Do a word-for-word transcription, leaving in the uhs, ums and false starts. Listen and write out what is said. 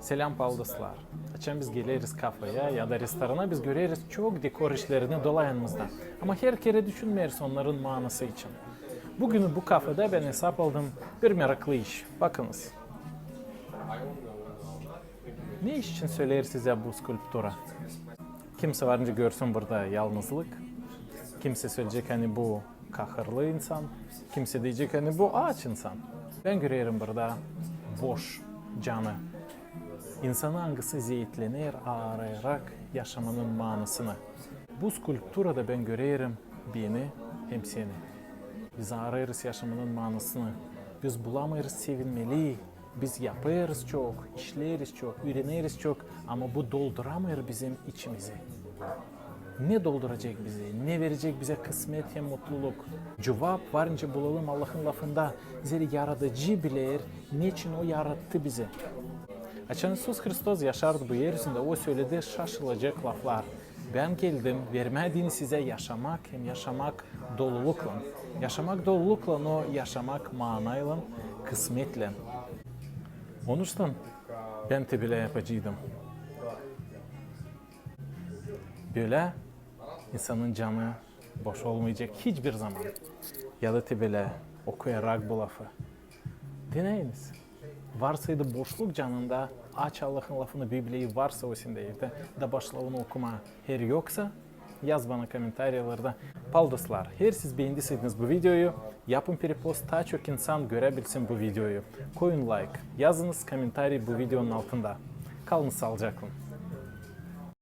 Selam, pal dostlar. Açan biz geleriz kafaya ya da restorana, biz göreriz çok dekor işlerini dolayımızda. Ama her kerä düşünmeeriz onnarın maanası için. Büün bu kafada bän esap aldım bir meraklı iş. Bakınız. Ne iş için söleer sizä bu skulptura? Kimsey var nicä görsün burada yalnızlık. Kimsey söleyecek, ani bu kahırlı insan. Kimsey deyecek, ani bu aaç insan. Bän görerim burada boş canı. İnsanı, angısı zeetlener, aarayarak yaşamanın maanasını. Bu skulpturada bän görerim beni hem seni. Biz aarêêrız yaşamanın maanasını. Biz bulamêêrız sevinmeli. Biz yapêrız çok, işleeriz çok, üüreneriz çok, ama bu dolduramêêr bizim içimizi. Ne dolduracek bizi, ne verecek bizä kısmet hem mutluluk? Cuvap var nicä bulalım Allahın lafında, zerä Yaradıcı biler, neçin O yarattı bizi. Açan İisus Hristos yaşardı bu er üzündä, O söledi şaşılacek laflar. Bän geldim vermää deyni sizä yaşamak hem yaşamak doluluklan. Yaşamak doluluklan, o yaşamak maanaylan, kısmetlän. Onuştan bän te bölä yapaceydım. Bölä insanın canı boş olmayacek hiçbir zaman. Ya da te bölä okuyarak bu lafı. Deneyiniz. Varsaydı boşluk canında, aç Allahın lafını, Bibliyayı, varsa o sendä evdä, da başla onu okumaa. Eer yoksa, yaz bana komentariyalarda. Pal dostlar, eer siz beendiseydiniz bu videoyu, yapın perepost, taa çok insan göräbilsin bu videoyu. Koyun layk, yazınız komentariy bu videonun altında. Kalınız saalıcaklan.